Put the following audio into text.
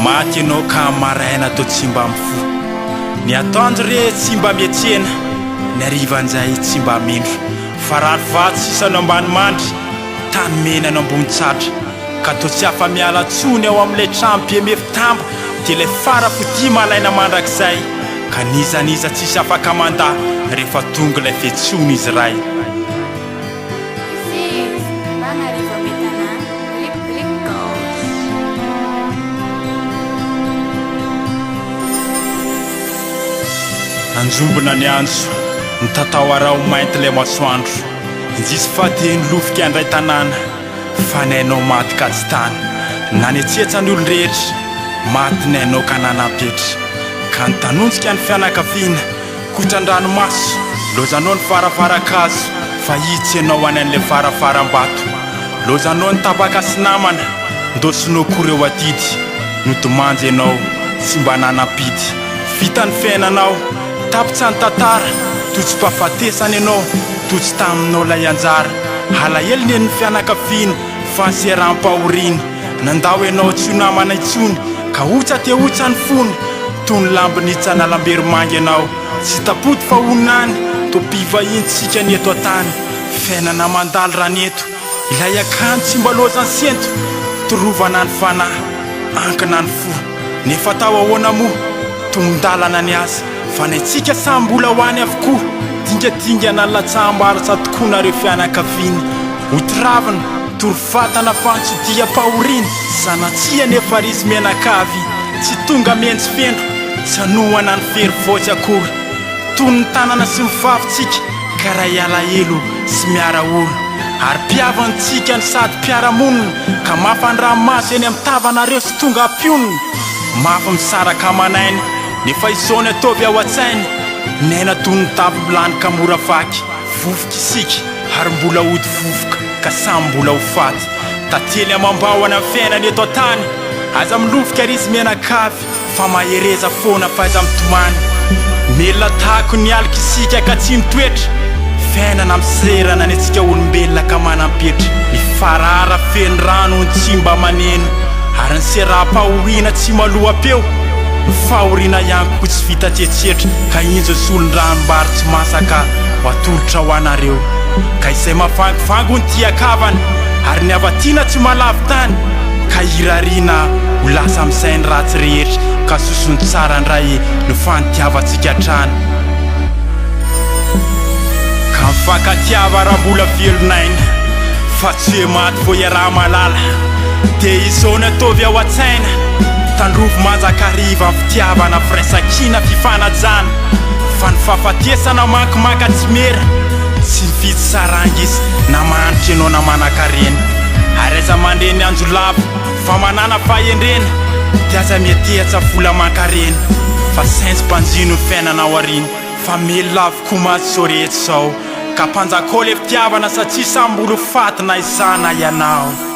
Maty ianao ka maraina toa tsy mba mifoha. Ny atoandro re tsy mba miantsena, ny hariva njay tsy mba mendro. Fa rary vato sisa no ambany mandry, tany mena no ambony tratra. Ka toa tsy afa-miala tsony ao amin'ilay trano be mefy-tamba, dia ilay fara fitia malaina mandrakizay. Ka n'iza n'iza tsisy afaka mandà, rehefa tonga ilay fiantsoan'izy Ray. Nanjombona ny andro, nitatao araho mainty ilay masoandro. Indrisy fa dia nilofika indray tanàna, fa ny ainao maty ka tsy tana. Nanetsetsa ny olon-drehetra, maty ny ainao ka nanam-petra. Ka nitanonjika ny fianakaviana, Kotran-dranomaso, lozanao ny farafara-kazo fa hitsy ianao any an'ilay farafaram-bato. Lozanao ny tapaka sy namana, ndosinao koa ireo adidy. Nodimandry ianao, tsy mba nanam-pidy. Vita ny fiainanao, tapitra ny tantara, tojo-pahafatesana ianao, tojo taminao ilay anjara. Alahelo nen'ny fianakaviana, fa niseram-pahoriana. Nandao ianao tsy ho namana intsony Ka hotsa dia hotsa ny fony Toy ny lambo nitsa-nalamberimanga ianao Tsy tapody fa honina any Toa mpivahiny tsika ny eto an-tany Fiainana mandalo raha ny eto Ilay akany tsy mba lozan-sento Torovana ny fanahy Ankina ny fo Nefa atao ahoana moa Tombon-dalana ny azy Fa ny antsika samy mbola ho any avokoa Dingadingana latsaham-baratra tokoa nareo fianakaviana Ho tiravina, tory vatana fantso-diam-pahoriana Sanatria anefa ry izy mianakavy Tsy tonga mendrifendro, tsy hanohana ny fery voatsy akory Toy ny tanana sy ny vavintsika Ka ray alahelo sy miara-ory Ary mpihavantsika no sady mpiara-monina Ka mafan-dranomaso eny amin'ny tavanareo sy tonga hampionona Mafy misaraka aman'aina Nefa izao ny ataovy ao an-tsaina Ny aina toy ny tavy milany ka mora vaky Vovoka isika ary mbola hody vovoka ka samy mbola ho faty. Tantely amam-bahona ny fiainana eto an-tany. Aza milofika ry izy mianakavy fa mahereza foana fa aiza mitomany. Melona tahako ny alika isika ka tsy mitoetra. Fiainana miserana ny antsika olombelona ka manam-petra. Ny farara feno rano hono tsy mba maneno ary ny seram-pahoriana tsy maloa-peo. Ny fahoriana ihany koa tsy vita tsetsetra ka injo ny solon-dranom-bary tsy masaka ho atolotra ho anareo. Ka izay mavangivangy hono tian-kavana ary ny hava-tiana tsy mahalavo-tany ka irariana ho lasa amin'izay ny ratsy rehetra ka sosony tsara indray no fanitiavantsika hatrany. Ka mifankatiava raha mbola velon'aina fa tsy hoe maty vao iaraha-mahalala Dia izao no ataovy ao an-tsaina Tandrovy manjakariva ny fitiavana Firaisankina fifanajana Fa ny fahafatesana manko maka tsy mera Tsy mifidy saranga izy na mahantra ianao na manankarena Ary aza mandre ny anjo lava fa manàna fahendrena Dia aza miantehatra vola aman-karena Fa saintsy banjino ny fiainana ao aoriana Fa melona avokoa mantsy izao rehetra izao Ka mpanjakao ilay fitiavana satria samy mbola ho faty na izaho na ianao.